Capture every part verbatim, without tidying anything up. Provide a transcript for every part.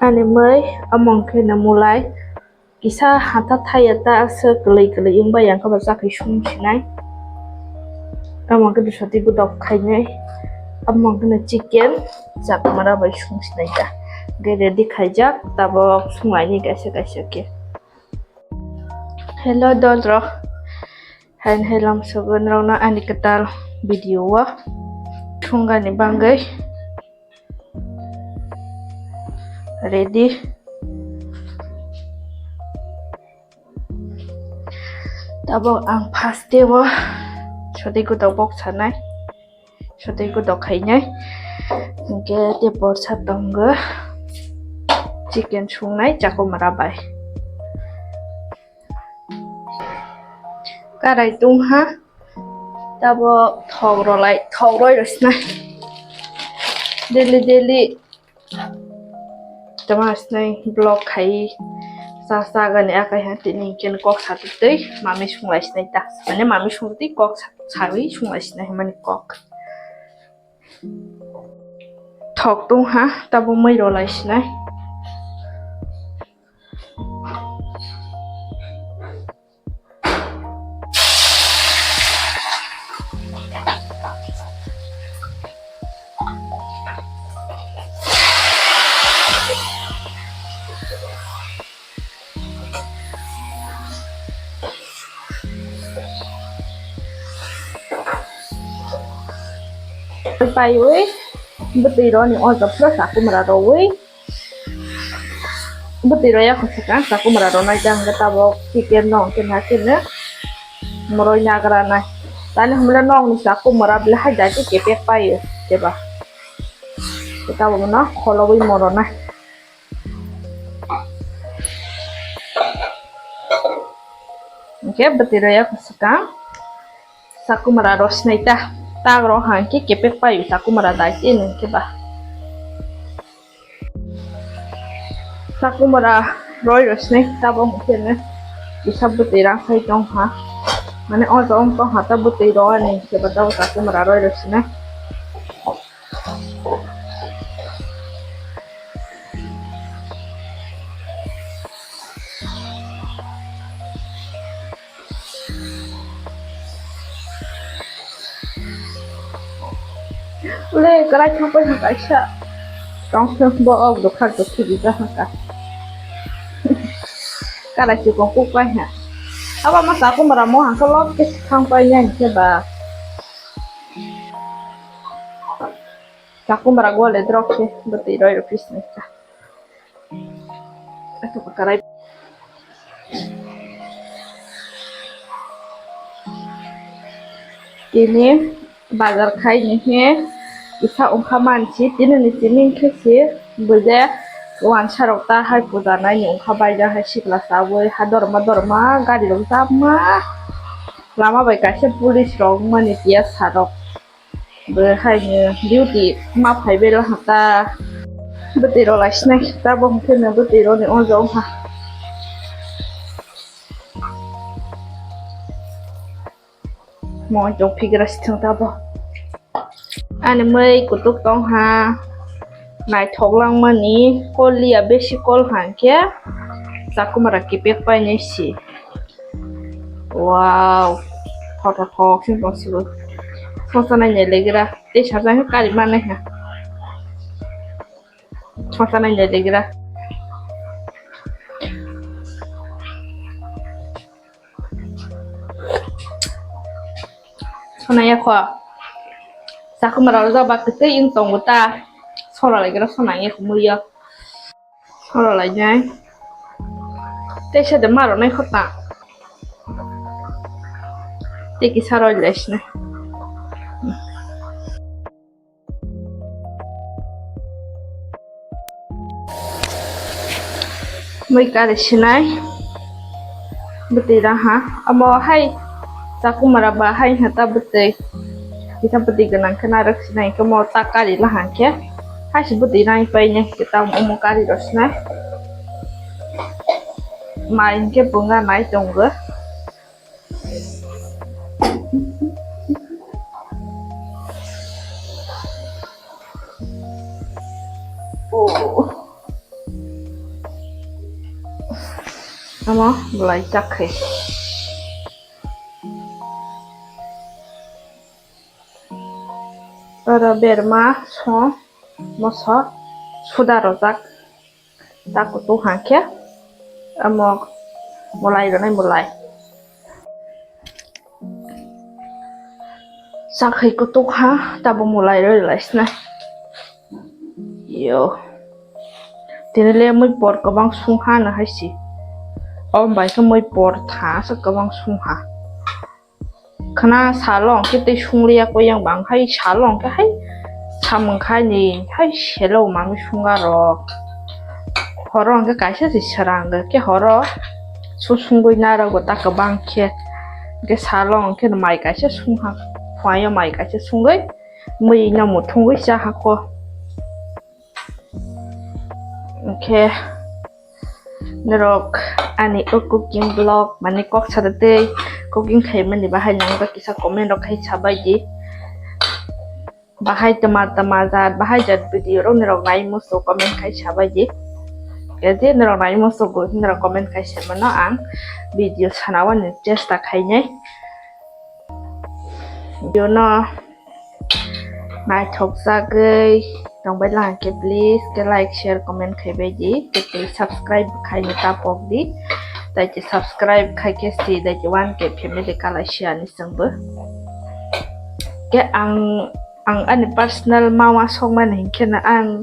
Ani mui, omo khe no mulai. Kisa hata thaya ta aswk kwlwi kwlwi wng bai ang khe bo chakhi sung sinai. Omo khe dusati godok khainai. Omo khe no chicken chakmara bai sung sinai ta. Hwnkhe ready khaijak, tabok sung lainai kaisa kaisa khe. Hello dol rok. Hain hai lam sogo norokno ani kwtal video o thwngani bagwi ready. Tabok ang first day o sotwi godok bok sanai, sotwi godok khainai, hwnkhe tei borsa tongo chicken sungnai chakumara bai. Karai tungha, tabo thok rolai, thok roi rosnai. Daily, daily. Tama snai vlog khai sa sa gani akai ha tini ken kok sa tei mami sunglai snai ta. Mane mami sung tei kok sa, sawi sunglai snai mani kok. Thok tungha, tabo mui rolai snai. Paiwi bwtwi roni o jopra chakumra rowi. Bwtwi roya kho swkang chakumra ronai ta hwnkhe tabok chicken no hwnkhe na khe no moroi nagra nai. Tani hwnle nokni chakumra bwle hai dai khe kepek paio keba. Tabok no kholobwi mo ronai. Hwnkhe bwtwi roya kho swkang chakumra rosnai ta. Tag rok hwnkhe kepek paio chakumra dai khe no hwnkhe ba. Chakumra roi rosnai tabok hwnkhe no kisa bwtwi rang khai tongkha. Mane o jagao tongkha ta bwtwi rw ani hwnkhe ba tabok chakumra roi rosnai. Ule, karai thangpai ha kaisa. Tongthok bo ok dukha dukhi rijak ha ka. Karai chikon kuk pai ha. Abo ma chakumra mo hangke lok ke thangpai ya hingke ba. Chakumra gole drok khe bwtwi roi rw pis nai ka. Ito ka karai. Tini bazar khai ni he kisa ongkha mansi, tini ni tini khe se bwle wansa rok ta hai puja nai ni ongkha baija hai sikla chawi ha dorma dorma gari rok jabma lama bai kaisa police rok mani tiya sa rok. Bo hai ni duty ma phai bela hata. Bwtwi rw lai sinai ta bo hwnkhe no bwtwi rw ni o jong ha. Mo jong phigra sithang ta bo. Ani mui kutuk tong ha. Naithok langmani kol liya besi kol hwnkhe chakumara kipek painai si. Wow, thothothok se tong sibo. Sosa nai nai legira tei sajang khe kari manai ha. Sosa nai nai legira. Sonaya kho. Chakumara rok jaba kwtwi wng tongo ta. Sora lai gra sonaya kho muiyo. Sora lai jai. Tei sade maro nai kho ta. Tei kisa roi lai sini. Mui kari sinai. Bwtwi rang ha. Omo hai chakumara ba hai hata bwtwi. Kisa bwtwi gwnang khe narwk sinai khe mo ta kari la hang khe. Hai se bwtwi rang pai ne khe ta omo kari rw sinai. Mai hwnkhe bwngya nai tongo. Omo bolai chak khai. Oro berma song moso suda rojak. Ta kutung ha khe omo bolai rwnai bolai. Chak khai kutung ha tabo bolai rw lai sinai. Yo. Tini le mui por kwbang sung ha na hai si. O bai khe mui por tha sa kwbang sung ha. Khna salo hwnkhe tei sungliya koi yang bang hai salo hwnkhe hai samung khai ni hai selo manwi sunga rok. Horo hwnkhe kaisa se srang khe horo su sungwi narwgo ta kwbang khe. Hwnkhe salo hwnkhe mai kaisa sung ha. Phuaio mai kaisa sungwi mui no muthungwi cha ha kho. Hwnkhe norok ani o cooking vlog mane kok sada tei cooking khaimani bahai nang ba kisa comment rok khai sabai di. Bahai tama tama jat, bahai jat video rok norok nai musu comment khai sabai di. Hwnkhe je norok nai musu go norok comment khai se mano ang video sanawani chesta khainai. Video no naithok jagwi tongbai lang khe please khe like, share, comment khai bai di, tei subscribe khai ni ta pok di, tei subscribe khai khe si dai one K family kalai si ani chwngbo. Khe ang, ang ani personal ma uansukmani hinkhe no ang,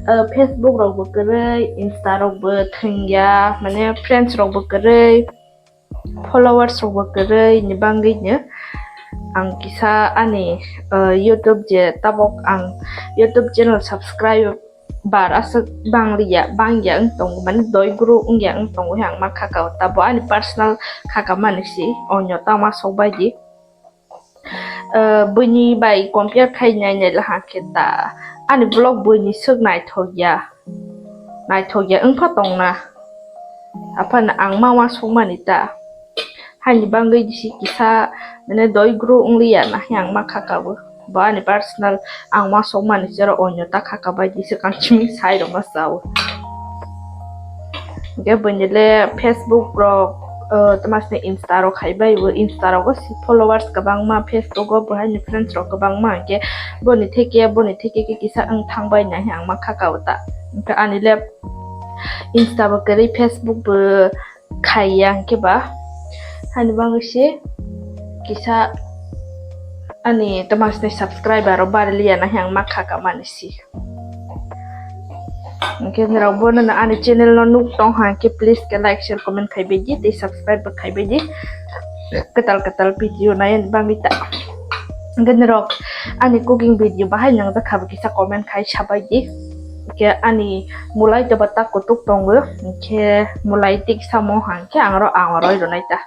uh, Facebook rok bo kwrwi, Insta rok bo thwngya, mane friends rok bo kwrwi. Followers rok bo kwrwi ni bagwi no ang kisa ani, uh, YouTube je tabok ang YouTube channel subscriber aswk bang liya, bang ya wng tongo, mane doi guru wng ya wng tongo, ang ma khaka o tabo ani personal khaka mani si onyo tama sok bai di. Uh, buini bai compare khai nai nai laha khe ta ani vlog buini swk naithok ya. Naithok ya wngpha tongna. Aphano ang ma uansukmani ta. Haini bagwi bisi kisa mane doi guru wng liya na, ang ma khaka bo. Bo ani personal ang uansukmani chero onyo ta khaka bai di swkang chiming sai rwma sao. Hwnkhe buini le Facebook rok, uh, tama se Insta rok khai bai bo, Insta rogo si followers kwbangma, Facebook o bo haini friends rok kwbangma, hwnkhe boni theke, boni theke khe kisa wng thang bai nai ang ma khaka o ta. Hwnkhe ani le Insta bo kwrwi, Facebook bo khai ya, hwnkhe ba haini bagwi se kisa ani tama se subscriber rok bari liya na, ang ma khaka mani si. Hwnkhe norok bono ani channel no nuk tong ha, hwnkhe please khe like, share, comment khai bai di, tei subscribe bo khai bai di. Kwtal kwtal video nai bagwi ta. Hwnkhe norok ani cooking video bahai nangjakha bo kisa comment khai sabai di. Hwnkhe ani mulai toba ta kutuk tongo, hwnkhe mulai tik samo ha, hwnkhe ang oro ang roi rwnai ta.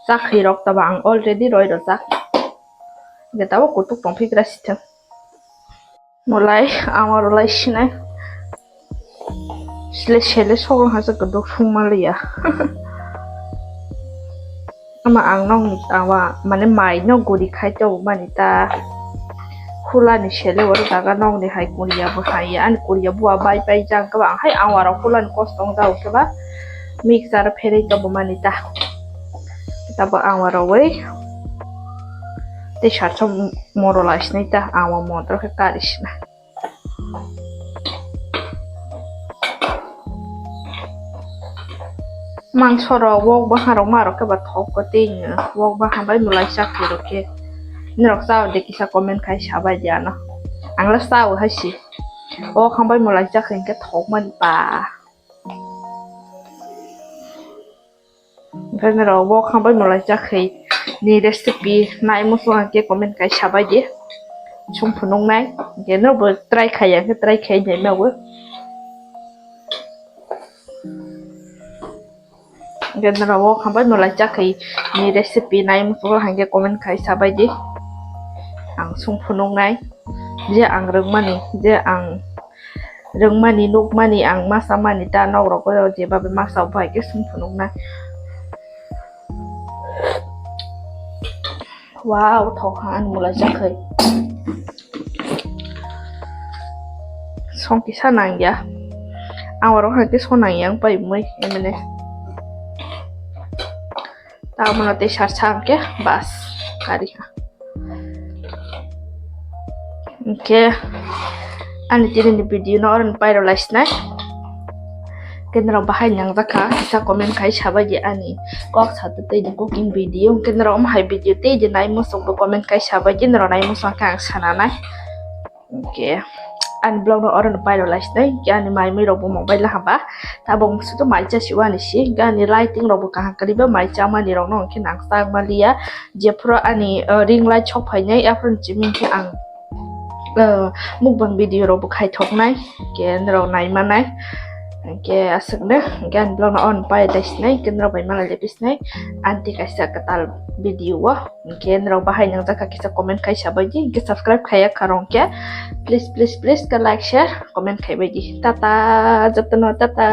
Chakri rok toba ang already roi rwjak. Hwnkhe tabuk kutuk tongphi gra sithwng. Mulai ang oro lai sinai. Sile sele sogwng ha se kwdwk sung manliya. Ama ang nokni awa mane mai no guri khai tongo mani ta. Khulani sele oro jaga nokni hai kuriya bo hai ya, ani kuriya bo bai pai jang khe ba ang hai ang oro khulani kosto wng jago khe ba mixer pherwi tongo mani ta. Tabo ang oro wi tei sarsa moro lai sinai ta, ang o motor khe kari sinai. Mangso rok wok baha rok ma rok khe ba thok ko tei wok baha bai mwlai chakri rok khe norok chao de kisa comment khai sabai di ano. Ang le chao hai si. Wok hambai mwlai chakri hwnkhe thok mani ba. Hwnkhe norok wok hambai mwlai chakri ni recipe nai muchung hwnkhe comment khai sabai di. Sung phunuknai. Hwnkhe norokbo try khai ya khe try khai nai mawi. Hwnkhe norok wok hambai mwlai chakri ni recipe nai muchung hwnkhe comment khai sabai di. Ang sung phunuknai. Je ang rwngmani, je ang rwngmani, nukmani, ang ma chamani ta, nok rok o jeba bai ma cha, bo hai khe sung phunuknai. Wow, thok ha ani mwlai chakri. Song kisa nang ya. Ang oro hai khe song nang ya, wng pai mui, emene. Tamo no tei sarsa hwnkhe bas kari ha. Hwnkhe ani tini ni video no oro ni pairo lai sinai. Hwnkhe norok bahai nangjak kha kisa comment khai sabai di ani kok sato tei ni cooking video. Hwnkhe norok omo hai video tei di nai muchung bo comment khai sabai di, norok nai muchung khe ang sana nai. Hwnkhe ani vlog no oro no pairo lai sinai. Hwnkhe ani mai mui rok bo mobile hamba tabok sudo mai cha si wani si. Hwnkhe ani lighting rok bo kaham kwrwi ba mai cha mani rok no hwnkhe nang chak maliya. Jephuru ani, uh, ring light sok phainai aphuru chiming khe ang, uh, mukbang video rok bo khai thok nai. Hwnkhe norok nai manai. Hwnkhe aswk no hwnkhe ani vlog no oro no pairo lai sinai. Hwnkhe norok bai malai lai phi sinai. Anti kaisa kwtal video o. Hwnkhe norok bahai nangjak kha kisa comment khai sabai di, hwnkhe subscribe khaiya kha rok hwnkhe please, please, please khe like, share, comment khaibai di. Tata, jotono tata.